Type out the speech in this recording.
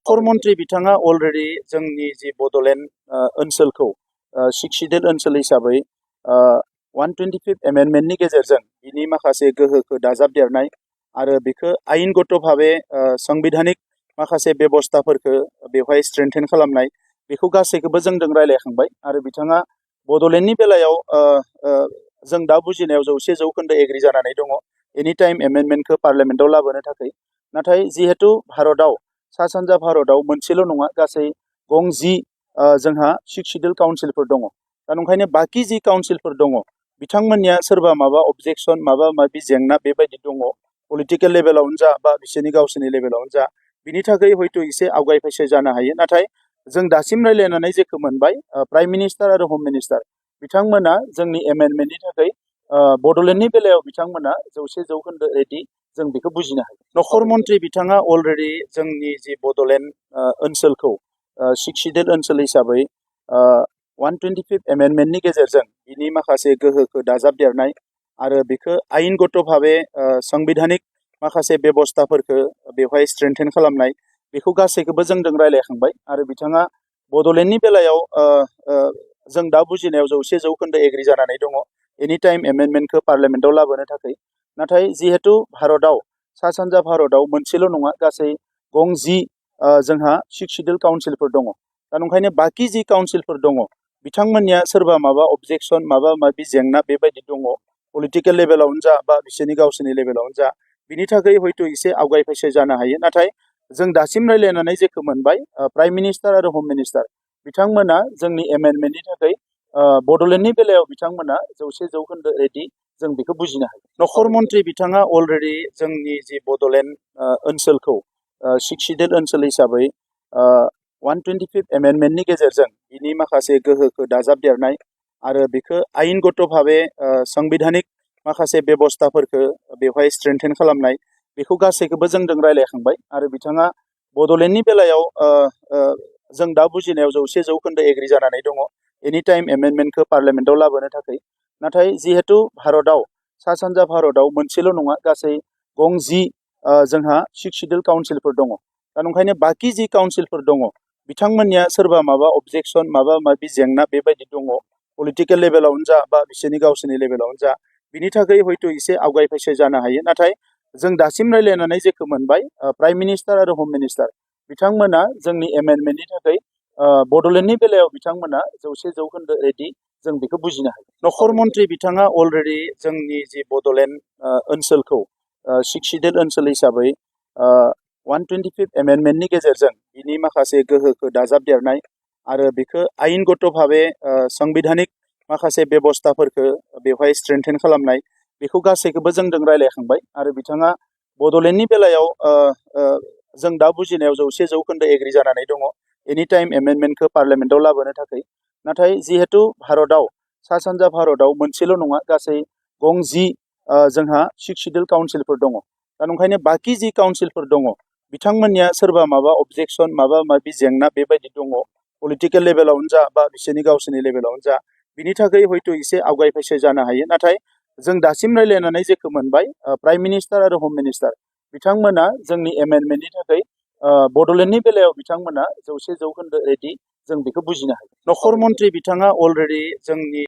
नखर मन्त्रि बिथाङा अलरेडि जोंनि जि बड'लेण्ड ओनसोलखौ सिक्सिडेल ओनसोल हिसाबै 125 एमेन्डमेन्टनि गेजेरजों बिनि माखासे गोहोखौ दाजाबदेरनाय आरो बेखौ आयेनगत भावे संबिधानिक माखासे बेबस्थाफोरखौ बेवहाय स्ट्रेंथेन खालामनाय बेखौ गासैखौबो जोंजों रायलायखांबाय आरो बिथाङा बड'लेण्डनि बेलायाव जों दा बुजिनायाव 100% एग्रि जानानै दङ एनि टाइम एमेन्डमेन्टखौ पार्लियामेन्टआव लाबोनो थाखाय नाथाय जिहेतु भारतआव सा सानजा भारतआव मोनसेल' नङा गासै गं 10 जोंहा 6 शिड्यूल काउन्सिलफोर दङ दा नंखायनो बाकी जि काउन्सिलफोर दङ बिथांमोननिया सोरबा माबा अबजेक्शन माबा माबि जेंना बेबायदि दङ पलिटिकल लेभेलावनो जा बा बिसोरनि गावसोरनि लेभेलावनो जा बिनि थाखाय हयथ' एसे आवगायफैसे जानो हायो नाथाय जों दासिम रायलायनानै जेखौ मोनबाय प्राइम मिनिस्टार आरो हम मिनिस्टार बिथांमोना जोंनि एमेन्डमेन्टनि थाखाय बड'लेण्डनि बेलायाव बिथांमोना 100% रेडि जों बेखौ बुजिनो हायो नखर मन्त्रि बिथाङा अलरेडि जोंनि जि बड'लेण्ड ओनसोलखौ सिक्सिडेल ओनसोल हिसाबै 125 एमेन्डमेन्टनि गेजेरजों बिनि माखासे गोहोखौ दाजाबदेरनाय आरो बेखौ आयेनगत भावे संबिधानिक माखासे बेबस्थाफोरखौ बेवहाय स्ट्रेंथेन खालामनाय बेखौ गासैखौबो जोंजों रायलायखांबाय आरो बिथाङा बड'लेण्डनि बेलायाव जों दा बुजिनायाव 100% एग्रि जानानै दङ एनि टाइम एमेन्डमेन्टखौ पार्लियामेन्टआव लाबोनो थाखाय नाथाय जिहेतु भारतआव सा सानजा भारतआव मोनसेल' नङा गासै गं 10 जोंहा 6 शिड्यूल काउन्सिलफोर दङ दा नंखायनो बाकी जि काउन्सिलफोर दङ बिथांमोननिया सोरबा माबा अबजेक्शन माबा माबि जेंना बेबायदि दङ पलिटिकल लेभेलावनो जा बा बिसोरनि गावसोरनि लेभेलावनो जा बिनि थाखाय हयथ' एसे आवगायफैसे जानो हायो नाथाय जों दासिम रायलायनानै जेखौ मोनबाय प्राइम मिनिस्टार आरो हम मिनिस्टार बिथांमोना जोंनि एमेन्डमेन्टनि थाखाय बड'लेण्डनि बेलायाव बिथांमोना 100% रेडि जों बेखौ बुजिनो हायो नखर मन्त्रि बिथाङा अलरेडि जोंनि जि बड'लेण्ड ओनसोलखौ सिक्सिडेल ओनसोल हिसाबै 125 एमेन्डमेन्टनि गेजेरजों बिनि माखासे गोहोखौ दाजाबदेरनाय आरो बेखौ आयेनगत भावे संबिधानिक माखासे बेबस्थाफोरखौ बेवहाय स्ट्रेंथेन खालामनाय बेखौ गासैखौबो जोंजों रायलायखांबाय आरो बिथाङा बड'लेण्डनि बेलायाव जों दा बुजिनायाव 100% एग्रि जानानै दङ एनि टाइम एमेन्डमेन्टखौ पार्लियामेन्टआव लाबोनो थाखाय नाथाय जिहेतु भारतआव सा सानजा भारतआव मोनसेल' नङा गासै गं 10 जोंहा 6 शिड्यूल काउन्सिलफोर दङ दा नंखायनो बाकी जि काउन्सिलफोर दङ बिथांमोननिया सोरबा माबा अबजेक्शन माबा माबि जेंना बेबायदि दङ पलिटिकल लेभेलावनो जा बा बिसोरनि गावसोरनि लेभेलावनो जा बिनि थाखाय हयथ' एसे आवगायफैसे जानो हायो नाथाय जों दासिम रायलायनानै जेखौ मोनबाय प्राइम मिनिस्टार आरो हम मिनिस्टार बिथांमोना जोंनि एमेन्डमेन्टनि थाखाय बड'लेण्डनि बेलायाव बिथांमोना 100% रेडि जों बेखौ बुजिनो हायो नखर मन्त्रि बिथाङा अलरेडि जोंनि जि बड'लेण्ड ओनसोलखौ सिक्सिडेल ओनसोल हिसाबै 125 एमेन्डमेन्टनि गेजेरजों बिनि माखासे गोहोखौ दाजाबदेरनाय आरो बेखौ आयेनगत भावे संबिधानिक माखासे बेबस्थाफोरखौ बेवहाय स्ट्रेंथेन खालामनाय बेखौ गासैखौबो जोंजों रायलायखांबाय आरो बिथाङा बड'लेण्डनि बेलायाव जों दा बुजिनायाव 100% एग्रि जानानै दङ एनि टाइम एमेन्डमेन्टखौ पार्लियामेन्टआव लाबोनो थाखाय नाथाय जिहेतु भारतआव सा सानजा भारतआव मोनसेल' नङा गासै गं 10 जोंहा 6 शिड्यूल काउन्सिलफोर दङ दा नंखायनो बाकी जि काउन्सिलफोर दङ बिथांमोननिया सोरबा माबा अबजेक्शन माबा माबि जेंना बेबायदि दङ पलिटिकल लेभेलावनो जा बा बिसोरनि गावसोरनि लेभेलावनो जा बिनि थाखाय हयथ' एसे आवगायफैसे जानो हायो नाथाय जों दासिम रायलायनानै जेखौ मोनबाय प्राइम मिनिस्टार आरो हम मिनिस्टार बिथांमोना जोंनि एमेन्डमेन्टनि थाखाय बड'लेण्डनि बेलायाव बिथांमोना 100% रेडि जों बेखौ बुजिनो हायो नखर मन्त्रि बिथाङा अलरेडि जोंनि